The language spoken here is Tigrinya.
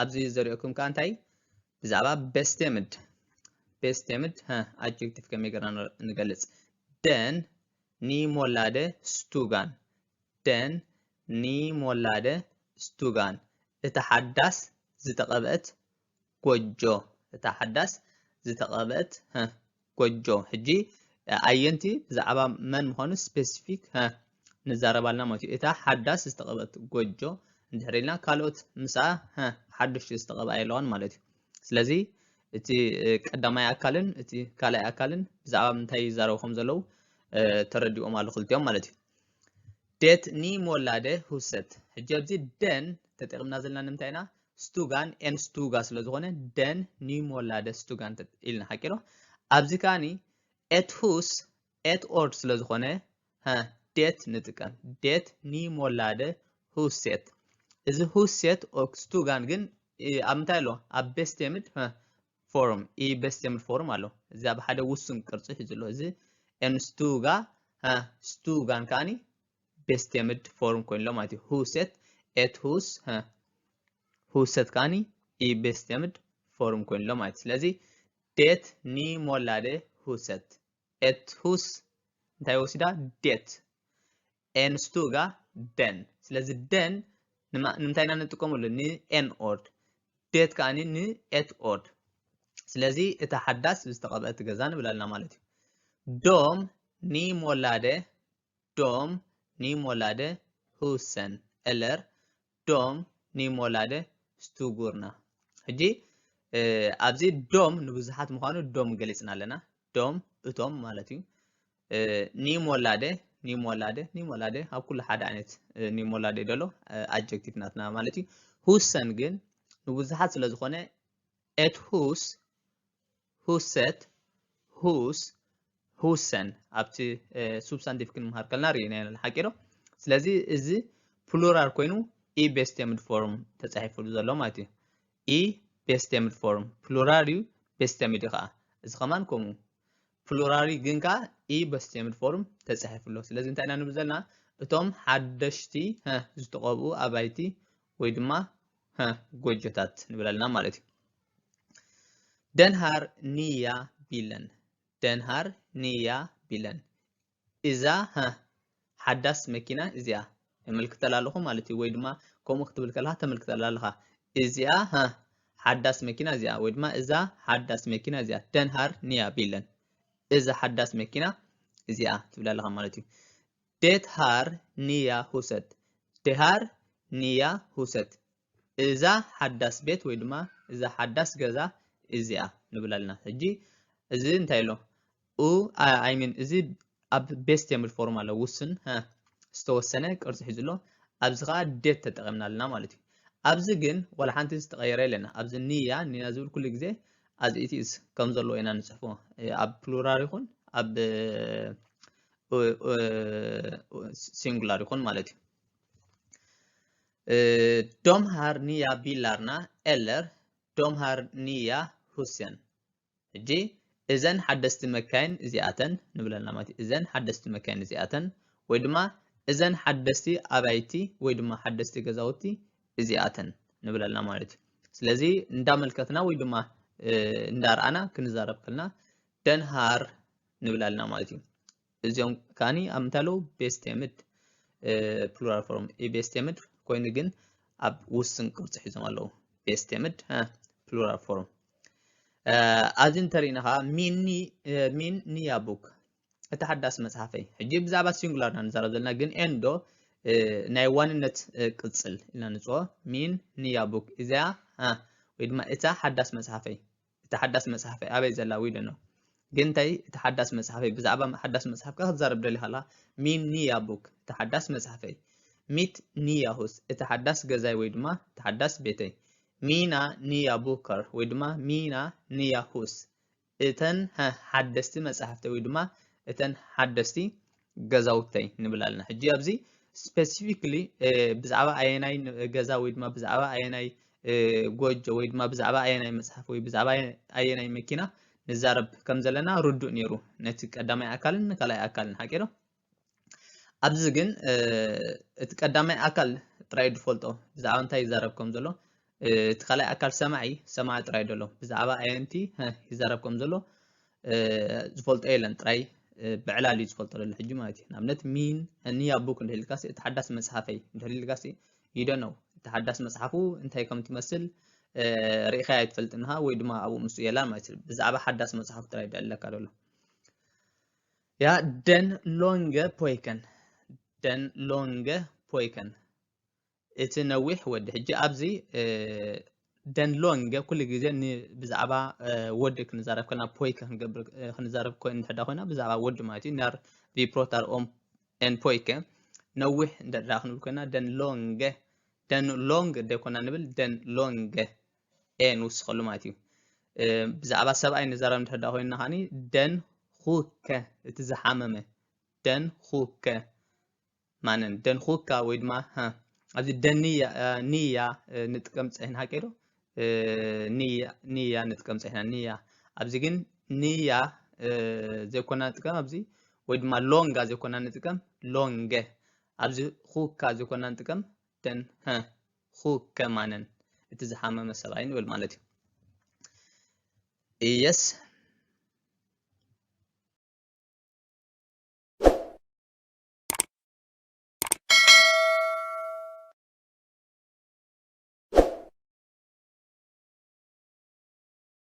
ኣብዚ ዘሪኦኩም ከኣ እንታይ ብዛዕባ bestemd፣ bestemd adjective ከመይ ገርና ንገልጽ። Den ni målade stugan፣ den ni målade stugan፣ እታ ሓዳስ ዝተቐብአት ጎጆ፣ እታ ሓዳስ ዝተቐብአት ጎጆ። ሕጂ ኣየንቲ ብዛዕባ መን ምዃኑ specific ንዛረባልና ማለት እዩ። እታ ሓዳስ ዝተቐብአት ጎጆ እንድሕር ኢልና ካልኦት ምስኣ ሓደሽቲ ዝተቐብኣ የለዋን ማለት እዩ። ስለዚ እቲ ቀዳማይ ኣካልን እቲ ካልኣይ ኣካልን ብዛዕባ ምንታይ ይዛረቡ ከም ዘለዉ ተረዲኦም ኣለዉ ክልቲኦም ማለት እዩ። Det ni målade huset። ሕጂ ኣብዚ den ተጠቂምና ዘለና ንምንታይ ኢና? Stugan en stuga ስለ ዝኾነ den ni målade stugan ኢልና ሓቂ ዶ? ኣብዚ ከኣኒ et hus et ord ስለ ዝኾነ det ንጥቀም። Det ni målade huset። እዚ huset och stugan ግን ኣብ ምንታይ ኣሎ? ኣብ bestemd form፣ i bestemd form ኣሎ። እዚ ኣብ ሓደ ውሱን ቅርጺ ሒዙ ኣሎ። እዚ en stuga stugan ከኣኒ bestemd form ኮይኑ ኣሎ ማለት እዩ። Huset et hus፣ huset ከኣኒ i bestemd form ኮይኑ ኣሎ ማለት እዩ። ስለዚ det ni målade huset፣ et hus እንታይ ወሲዳ? Det፣ en stuga den። ስለዚ den ንምንታይ ኢና ንጥቀመሉ? ን en ord፣ det ከኣኒ ን et ord። ስለዚ እታ ሓዳስ ዝተቐብአት ገዛ ንብለላ ማለት እዩ። De ni målade de ni målade husen eller de ni målade stugorna። ሕጂ ኣብዚ de ንብዙሓት ምዃኑ de ገሊጽና ኣለና። De እቶም ማለት እዩ። Ni målade ni målade ni målade ኣብ ኩሉ ሓደ ዓይነት ni målade ደሎ adjective ናትና ማለት እዩ። Husen ግን ንብዙሓት ስለ ዝኾነ et hus፣ huset፣ hus፣ husen ኣብቲ substantive ክንምሃር ከለና ርኢና ኢና ሓቂ ዶ? ስለዚ እዚ plural ኮይኑ i bestemd form ተጻሒፉሉ ዘሎ ማለት እዩ። I bestemd form plural እዩ፣ bestemd እዩ ከዓ። እዚ ከማን ከምኡ plural እዩ ግን ከዓ i bestemd form ተጻሒፉ ኣሎ። ስለዚ እንታይ ኢና ንብል ዘለና? እቶም ሓደሽቲ ዝተቐብኡ ኣባይቲ ወይ ድማ ጎጆታት ንብል ኣለና ማለት እዩ። Den här nya bilen፣ den här nya bilen፣ እዛ ሓዳስ መኪና እዚኣ የመልክተላ ኣለኹ ማለት እዩ። ወይ ድማ ከምኡ ክትብል ከለኻ ተመልክተላ ኣለኻ። እዚኣ ሓዳስ መኪና እዚኣ ወይ ድማ እዛ ሓዳስ መኪና እዚኣ፣ den här nya bilen፣ እዛ ሓዳስ መኪና እዚኣ ትብል ኣለኻ ማለት እዩ። Det här nya huset፣ det här nya huset፣ እዛ ሓዳስ ቤት ወይ ድማ እዛ ሓዳስ ገዛ እዚኣ ንብል ኣለና። ሕጂ እዚ እንታይ ኣሎ? ኡ I mean እዚ ኣብ bestemd form ኣሎ፣ ውስን ዝተወሰነ ቅርጺ ሒዙ ኣሎ። ኣብዚ ከዓ det ተጠቒምና ኣለና ማለት እዩ። ኣብዚ ግን ዋላ ሓንቲ ዝተቐየረ የለና። ኣብዚ nya nya ዝብል ኩሉ ግዜ as it is ከም ዘለዎ ኢና ንጽሕፎ። ኣብ plural ይኹን ኣብ singular ይኹን ማለት እዩ። De här nya bilarna eller de här nya husen። ሕጂ እዘን ሓደስቲ መካይን እዚኣተን ንብል ኣለና ማለት እዩ። እዘን ሓደስቲ መካይን እዚኣተን ወይ ድማ እዘን ሓደስቲ ኣባይቲ ወይ ድማ ሓደስቲ ገዛውቲ እዚኣተን ንብል ኣለና ማለት እዩ። ስለዚ እንዳመልከትና ወይ ድማ እንዳረኣና ክንዛረብ ከለና den här ንብል ኣለና ማለት እዩ። እዚኦም ከኣኒ ኣብ ምንታይ ኣለዉ? Bestemd plural form i bestemd ኮይኑ ግን ኣብ ውስን ቅርጺ ሒዞም ኣለዉ። Bestemd plural form። ኣብዚ እንተሪእና ከዓ min nya bok፣ እታ ሓዳስ መጽሓፈይ። ሕጂ ብዛዕባ singular ኢና ንዛረብ ዘለና፣ ግን en ዶ ናይ ዋንነት ቅጽል ኢልና ንጽዎ። Min nya bok፣ እዚኣ ወይ ድማ እታ ሓዳስ መጽሓፈይ። እታ ሓዳስ መጽሓፈይ ኣበይ ዘላ? We don't know። ግን እንታይ እታ ሓዳስ መጽሓፈይ፣ ብዛዕባ ሓዳስ መጽሓፍ ከኣ ክትዛረብ ደሊኻ ኣለኻ። Min nya bok፣ እታ ሓዳስ መጽሓፈይ። Mitt nya hus፣ እቲ ሓዳስ ገዛይ ወይ ድማ እቲ ሓዳስ ቤተይ። Mina nya böcker ወይ ድማ mina nya hus፣ እተን ሓደስቲ መጽሓፍተይ ወይ ድማ እተን ሓደስቲ ገዛውተይ ንብል ኣለና። ሕጂ ኣብዚ specifically ብዛዕባ ኣየናይ ገዛ ወይ ድማ ብዛዕባ ኣየናይ ጎጆ ወይ ድማ ብዛዕባ ኣየናይ መጽሓፍ ወይ ብዛዕባ ኣየናይ መኪና ንዛረብ ከም ዘለና ርዱእ ነይሩ፣ ነቲ ቀዳማይ ኣካልን ንካልኣይ ኣካልን፣ ሓቂ ዶ? ኣብዚ ግን እቲ ቀዳማይ ኣካል ጥራይ ዝፈልጦ ብዛዕባ እንታይ ይዛረብ ከም ዘሎ እቲ ካልኣይ ኣካል ሰማዒ ሰማዒ ጥራይ ደሎ ብዛዕባ ኣየንቲ ይዛረብ ከም ዘሎ ዝፈልጦ የለን። ጥራይ ብዕላል እዩ ዝፈልጦ ዘሎ ሕጂ ማለት እዩ። ንኣብነት ሚን ኒያ ቡክ እንድሕር ኢልካሲ፣ እቲ ሓዳስ መጽሓፈይ እንድሕር ኢልካሲ፣ ይደነው እቲ ሓዳስ መጽሓፉ እንታይ ከም ትመስል ርኢኻ ኣይትፈልጥንኻ ወይ ድማ ኣብኡ ምስ የላን ማለት እዩ። ብዛዕባ ሓዳስ መጽሓፉ ጥራይ ደለካ ደሎ። ያ ደን ሎንገ ፖይከን፣ ደን ሎንገ ፖይከን፣ እቲ ነዊሕ ወዲ። ሕጂ ኣብዚ ደን ሎንገ ኩሉ ግዜ ብዛዕባ ወዲ ክንዛረብ ከና ፖይከ ክንገብር ክንዛረብ ኮይን እንድሕዳ ኮይና ብዛዕባ ወዲ ማለት እዩ። ናር ቪ ፕሮታር ኦም ኤን ፖይከ ነዊሕ እንድሕዳ ክንብል ኮይና ደን ሎንገ፣ ደን ሎንግ ደይኮና ንብል፣ ደን ሎንገ ኤ ንውስኸሉ ማለት እዩ። ብዛዕባ ሰብኣይ ንዛረብ እንድሕዳ ኮይና ከዓኒ ደን ኹከ፣ እቲ ዝሓመመ፣ ደን ኹከ ማነን፣ ደን ኹካ ወይ ድማ ኣብዚ ደን ኒያ ንጥቀም ጸኒሕና፣ ሓቂ ዶ? ኒያ ንጥቀም ጸኒሕና፣ ኒያ። ኣብዚ ግን ኒያ ዘይኮና ንጥቀም ኣብዚ፣ ወይ ድማ ሎንጋ ዘይኮና ንጥቀም፣ ሎንገ። ኣብዚ ኹካ ዘይኮና ንጥቀም፣ ደን ኹከ ማነን፣ እቲ ዝሓመመ ሰብኣይ ንብል ማለት እዩ። የስ